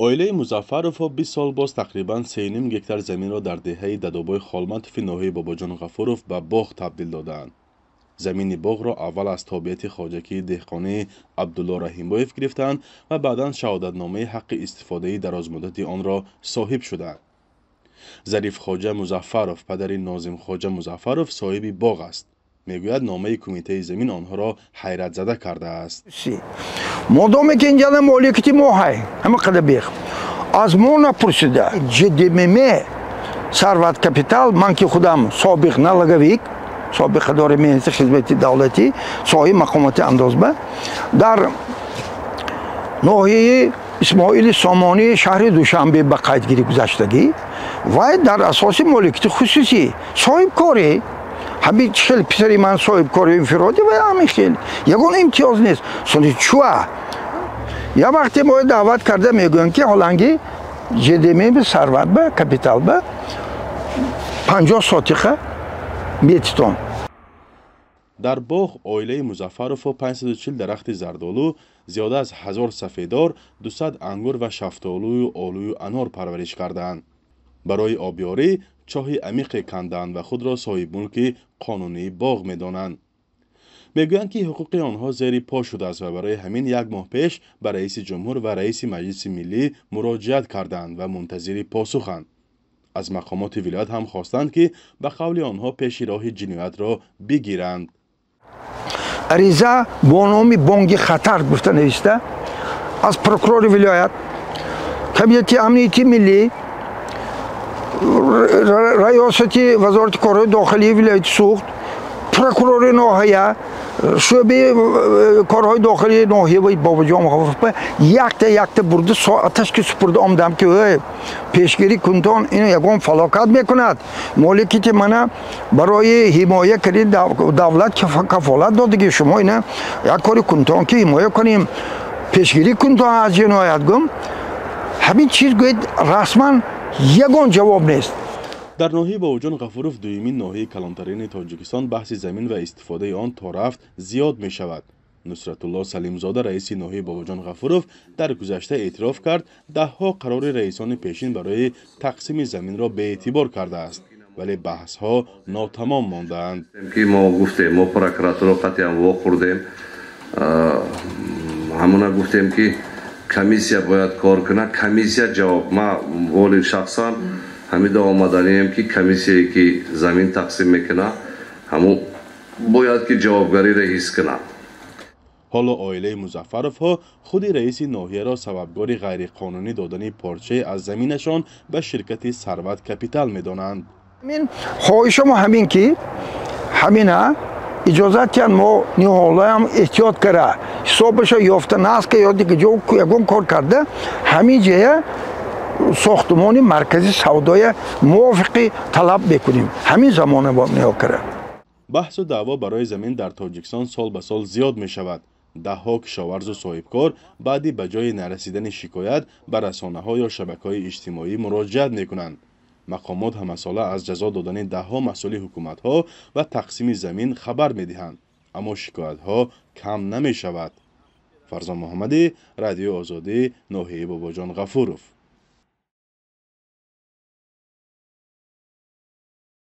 Оилаи Музаффаровҳо 20 сол боз тақрибан 3,5 гектар заминро дар деҳаи Дадобои Холматови ноҳияи Бобоҷон Ғафуров ба боғ табдил додаанд. Замини боғро аввал аз тобеияти хоҷагии деҳқонии Абдулло Раҳимбоев гирифтаанд ва баъдан шаҳодатномаи ҳаққи истифодаи дарозмуддати онро соҳиб шудаанд. Зарифхоҷа Музаффаров, падари Нозимхоҷа Музаффаров, соҳиби боғ аст. Мегӯяд, номаи кумитаи замин онҳоро ҳайратзада кардааст. Модоме ки инҷа моликияти мо ҳай, ҳама қадар бех аз мо напурсида. ЖДММ Сарват Капитал, ман ки худам собиқ налоговик, собиқадори меҳнати хизмати давлатӣ, соҳиби мақомоти андозба дар ноҳияи Исмоили Сомонӣ, шаҳри Душанбе ба қайдгирӣ гузаштагӣ, вай дар асоси моликияти хусусӣ соҳибкорӣ. Ҳамин хел писари ман соҳибкори инфиродӣ ва ҳамин хел ягон имтиёз нест. Сони чуа я вақте мо даъват карда мегӯянд, ки ҳоланги ЖДМ Сарват ба Капитал ба 50 сотиха метитон. Дар боғ оилаи Музаффаровҳо 540 дарахти зардолу, зиёда аз 1000 сафедор, 200 ангур ва шафтолую олую анор парвариш кардаанд. Барои обёрӣ чоҳи амиқе канданд ва худро соҳибмулки қонунии боғ медонанд. Мегӯянд, ки ҳуқуқи онҳо зери по шудааст ва барои ҳамин як моҳ пеш ба раиси ҷумҳур ва раиси Маҷлиси миллӣ муроҷиат карданд ва мунтазири посуханд. Аз мақомоти вилоят ҳам хостанд, ки ба қавли онҳо пеши роҳи ҷиноятро бигиранд. Ариза бо номи бонги хатар гуфта нависта аз прокурори вилоят, Кабинети амнияти миллӣ, раёсати вазорати корҳои дохилии вилояти Суғд, прокурори ноҳия, шӯъбаи корҳои дохилии ноҳияи Бобоҷон Ғафуров якта якта бурда, соаташ ки супурда омдам, ки пешгирӣ кунтон, ин ягон фалокат мекунад. Моликити мана барои ҳимоя кардин давлат кафолат додагӣ, шумо ина як кори кунтон, ки ҳимоя кунем, пешгирӣ кунтон аз ҷиноят. Гум ҳамин чиз гӯед, расман ягон ҷавоб нест. Дар ноҳияи Бобоҷон Ғафуров, дуюмин ноҳияи калонтарини Тоҷикистон, баҳси замин ва истифодаи он то рафт зиёд мешавад. Нусратулло Салимзода, раиси ноҳияи Бобоҷон Ғафуров, дар гузашта эътироф кард, даҳҳо қарори раисони пешин барои тақсими заминро беэътибор кардааст, вале баҳсҳо нотамом мондаанд. Ки мо гуфтем, мо прокуратура қатъиан вохӯрдем, ҳамона гуфтем, ки комиссия бояд кор кунад. Комиссия ҷавоб ма воли шахсан ҳамида омаданием, ки комиссияе ки замин тақсим мекунад, ҳамун бояд ки ҷавобгариро ҳис кунад. Ҳоло оилаи Музаффаровҳо худи раиси ноҳияро сабабгори ғайриқонунӣ додани порчае аз заминашон ба ширкати Сарват Капитал медонанд. Хоҳишамо ҳамин, ки ҳамина иҷозат диҳанд, мо ниҳолаям эҳтиёт кара, ҳисобаша ёфта наска ё дига ҷо ягон кор карда, ҳамин ҷая сохтумони маркази савдоя мувофиқи талаб мекунем, ҳамин замона ниҳо кара. Баҳсу даъво барои замин дар Тоҷикистон сол ба сол зиёд мешавад. Даҳҳо кишоварзу соҳибкор баъди ба ҷои нарасидани шикоят ба расонаҳо ё шабакаҳои иҷтимоӣ муроҷиат мекунанд. Мақомот ҳамасола аз ҷазо додани даҳҳо масъули ҳукуматҳо ва тақсими замин хабар медиҳанд, аммо шикоятҳо кам намешавад. Фарзон Муҳаммадӣ, Радиои Озодӣ, ноҳияи Бобоҷон Ғафуров.